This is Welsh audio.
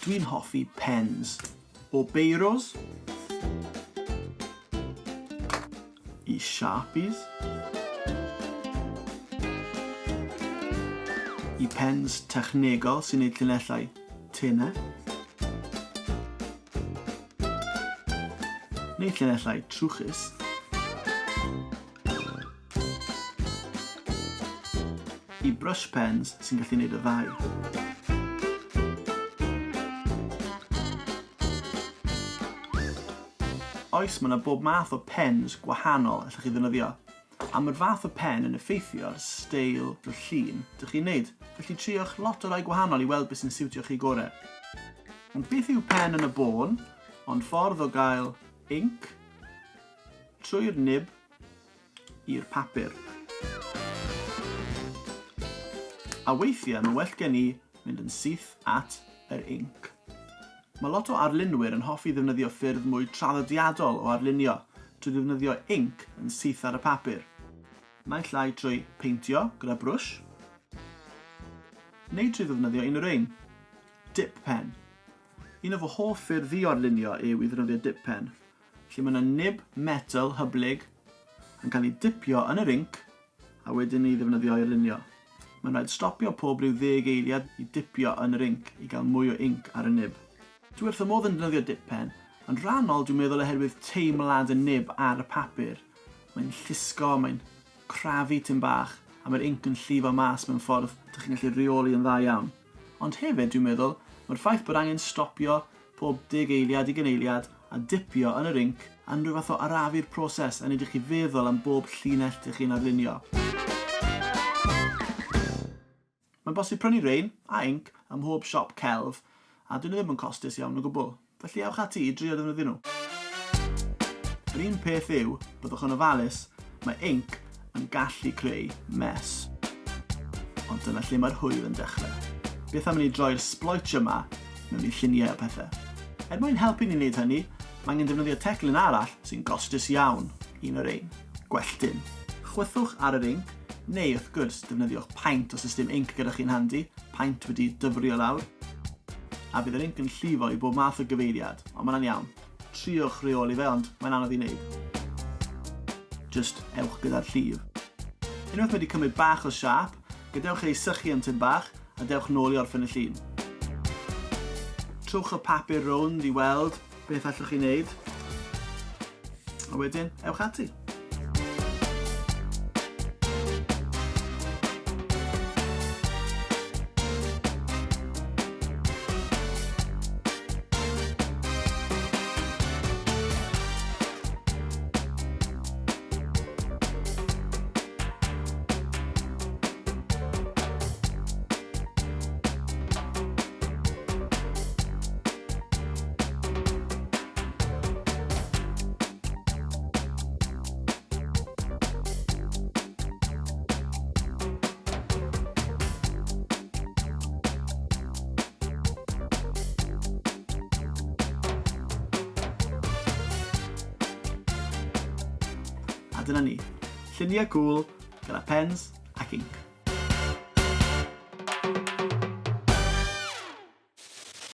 Dwi'n hoffi pens. O beiros i Sharpies i pens technegol sy'n neud llinellau tenau neu llinellau trwchus. I brush pens sy'n gallu neud y ddau. Oes, mae yna bob math o pens gwahanol allwch chi ddefnyddio. A mae'r fath o pen yn effeithio ar steil y llun dych chi'n neud, felly triwch lot o rai gwahanol i weld beth sy'n siwtio chi gore. Ond beth yw pen yn y bôn, ond ffordd o gael inc trwy'r nib i'r papur. A weithiau mae'n well gen i mynd yn syth at yr inc. Mae lot o arlunwyr yn hoffi ddefnyddio ffyrdd mwy traddodiadol o arlunio trwy ddefnyddio inc yn syth ar y papur, naill ai trwy peintio gyda brwsh, neu trwy ddefnyddio un o'r ein, dip pen. Un o fy hoff ffyrdd i o arlunio yw i ddefnyddio dip pen. Lle mae yna nib metel hyblyg yn cael ei dipio yn yr inc a wedyn ei ddefnyddio i arlunio. Mae'n rhaid stopio pob rhyw ddeg eiliad i dipio yn yr inc i gael mwy o inc ar y nib. Dwi wrth fy modd yn defnyddio dip pen, yn rhannol dwi'n meddwl oherwydd teimlad y nib ar y papur. Mae'n llusgo, mae'n crafu tim bach a mae'r inc yn llifo mas mewn ffordd dych chi'n gallu rheoli yn dda iawn. Ond hefyd, dwi'n meddwl, mae'r ffaith bod angen stopio pob deg eiliad, ugain eiliad, a dipio yn yr inc, yn rhyw fath o arafu'r proses a wneud i chi feddwl am bob llinell dych chi'n arlunio. Mae'n bosib prynu rein, a inc, ym mhob siop celf, a dyn nhw ddim yn costus iawn o gwbl. Felly ewch ati i drio defnyddio nhw. Yr un peth yw, byddwch yn ofalus, mae inc yn gallu creu mess. Ond dyna lle mae'r hwyl yn dechrau. Beth am i ni droi'r sbloets yma mewn i lluniau a pethau? Er mwyn helpu ni wneud hynny, mae angen defnyddio teclyn arall sy'n gostus iawn, un o'r ein, gwelltyn. Chwythwch ar yr inc, neu wrth gwrs defnyddiwch paent os oes dim inc gyda chi'n handi, paent wedi dyfrio lawr, a bydd yr inc yn llifo i bob math o gyfeiriad, ond mae'n iawn. Triwch reoli fe, ond mae'n anodd i wneud. Just ewch gyda'r llif. Unwaith mae wedi cymryd bach o siâp, gadewch ei sychu am tym bach a dewch nôl i orffen y llun. Trowch y papur rownd i weld beth allwch chi wneud. A wedyn, ewch ati. A dyna ni. Lluniau cŵl gyda pens ac inc.